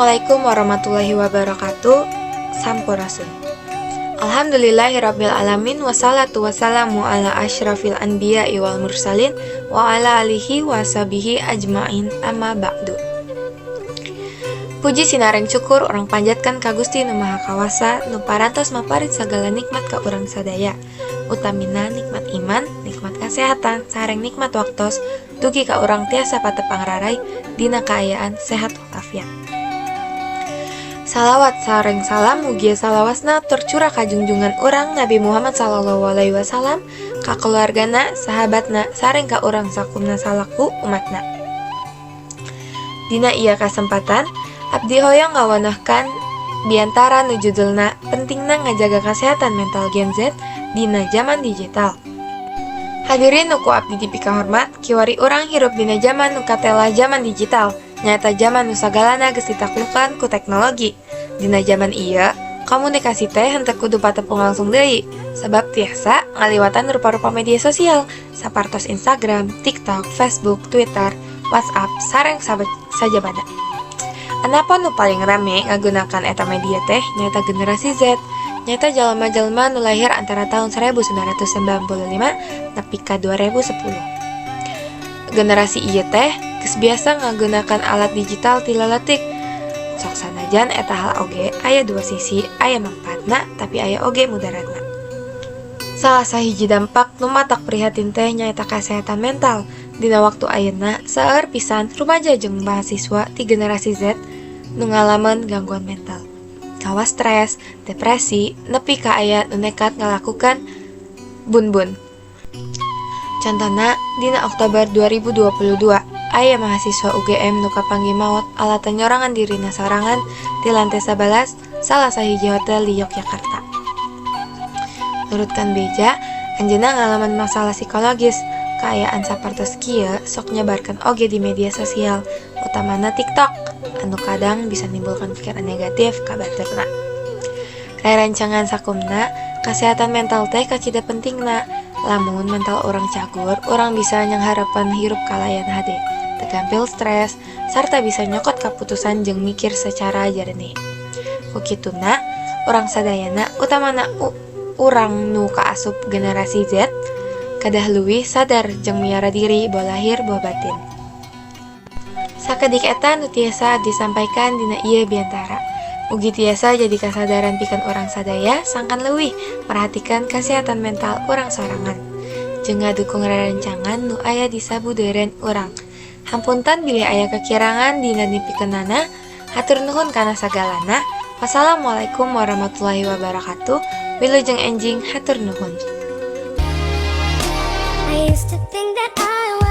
Assalamualaikum warahmatullahi wabarakatuh. Sampurasun. Alhamdulillahirabbil alamin, wassalatu wassalamu ala asyrafil anbiya'i wal mursalin wa ala alihi washabihi ajmain, amma ba'du. Puji sinareng syukur urang panjatkan ka Gusti Nu Maha Kawasa, nu parantos maparin sagala nikmat ka urang sadaya, utamina nikmat iman, nikmat kesehatan, sareng nikmat waktos dugi ka urang tiasa patepang rarai dina kaayaan sehat walafiat. Salawat sareng salam mugia salawasna tercurah ka junjungan urang Nabi Muhammad sallallahu alaihi wasallam, ka keluargana, sahabatna, sareng ka urang sakumna salaku umatna. Dina ieu kasempatan, abdi hoyong ngawonahkan biantara nu judulna "Pentingna Ngajaga Kesehatan Mental Gen Z Dina Zaman Digital". Hadirin nu ku abdi dipikahormat, kiwari urang hirup dina zaman nu katela zaman digital, nyaeta zaman nu sagalana geus ditaklukan ku teknologi. Dina zaman ieu, komunikasi teh henteu kudu patepung langsung deui, sebab tiasa ngaliwatan rupa-rupa media sosial, sapartos Instagram, TikTok, Facebook, Twitter, WhatsApp, sareng sajabana. Anapun nu paling rame ngagunakan eta media teh nyaeta generasi Z, nyaeta jalma-jalma nu lahir antara tahun 1995 nepi ka 2010. Generasi ieu teh geus biasa ngagunakan alat digital ti leutik. Sok sanajan eta hal oge aya dua sisi, aya mangpaatna tapi aya oge mudaratna. Salah sahiji dampak nu matak prihatin teh nyaeta kesehatan mental. Dina waktu ayeuna seueur pisan rumaja jeung mahasiswa ti generasi Z nu ngalaman gangguan mental. Kawas stres, depresi, nepi ka aya nu nekat ngalakukan bun-bun. Contona, dina Oktober 2022 aya mahasiswa UGM nu kapanggih maot alatan nyorangan dirina sorangan di lantai 11 salah sahiji hotel di Yogyakarta. Nurutkan beja, anjeunna ngalaman masalah psikologis. Kaayaan sapertos kieu sok nyebarkeun oge di media sosial, utamana TikTok, anu kadang bisa nimbulkan pikiran negatif ka baturna. Rerencangan sakumna, kesehatan mental teh kacida pentingna. Lamun mental urang cagur, urang bisa nyanghareupan hirup kalayan hade, teu gampil stres, sarta bisa nyokot kaputusan jeung mikir secara jernih. Ku kituna, urang sadayana, utamana urang nu kaasup generasi Z, kedah leuwih sadar jeung miara diri, boh lahir boh batin. Sakedik eta nu tiasa abdi sampaikan dina ieu biantara. Mugi tiasa jadi kasadaran pikeun urang sadaya sangkan leuwih merhatikan kesehatan mental urang sorangan jeung ngadukung rerencangan nu aya di sabudeureun urang. Hapunten bilih aya kekirangan dina nepikeunana. Hatur nuhun kana sagalana. Wassalamualaikum warahmatullahi wabarakatuh. Wilujeng enjing, hatur nuhun. I used to think that I